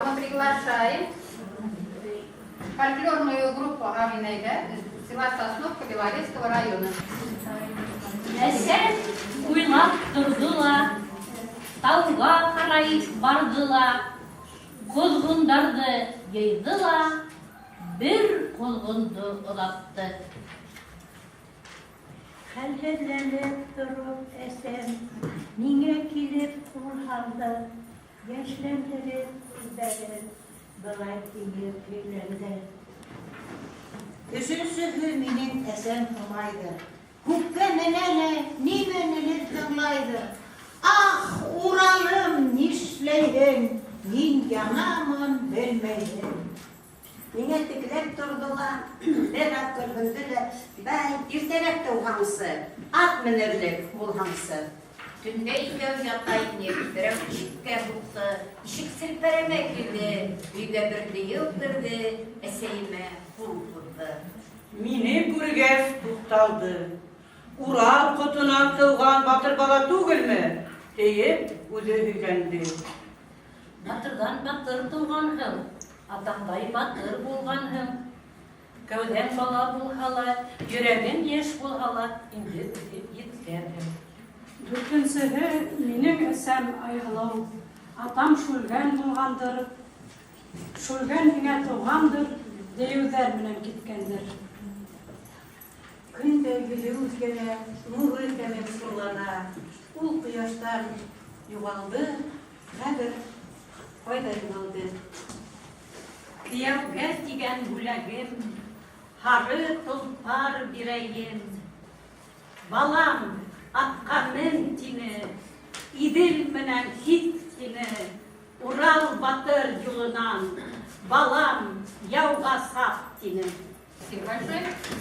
Мы приглашаем фольклорную группу Авинайда из села Сосновка Белорецкого района. Әсәм уйлап торҙо ла, тауға ҡарай барҙы ла, ҡоҙғондарҙы йыйҙы ла, бер ҡоҙғондо оҙатты. Хәлһеҙләнеп тороп әсәм, миңә килеп ҡул һалды, йәшләндереп күҙҙәрен, былай тиеп һөйләнде. Өсөнсөһө минең әсәм Һомайҙыр. Күккә менә лә нимәнелер тыңлайҙыр. Ах, Уралым, нишләйһең? Мин янамын, белмәйһең. Миңә текләп торҙо ла, бер аҙ көрһөндө лә, бәй, иртәрәк тыуһаңсы, ат менерлек булһаңсы. Төндә икәү ята инек, берәү ишеккә һуҡты, ишек селпәрәмә килде, өйгә бер дейеү керҙе, әсәйемә ҡул һуҙҙы. Мине күргәс туҡталды. Урал ҡотонан тыуған батыр бала түгелме? Тиеп үҙе һөйләнде. Батырҙан батыр тыуғанһың, атаңдай батыр булғанһың. Кәүҙәң бала булһа ла, йөрәгең йәш булһа ла, инде үҫеп еткәнһең. Дүртенсеһе минең әсәм Айһылыу. Атам Шүлгән булғандыр, Шүлгән һиңә тыуғандыр, дейеүҙәр менән киткәндер. Көн дә йөҙө үҙгәрә, нуры кәмеп нурлана. Ул ҡояштан юғалды, хәҙер ҡайҙа юғалды? Кейәүгә тигән бүләгем, һары толпар бирәйем. Балам, атҡа мен тине, Иҙел менән кит тине, Урал батыр юлынан, балам, яуға сап тине. Спасибо большое.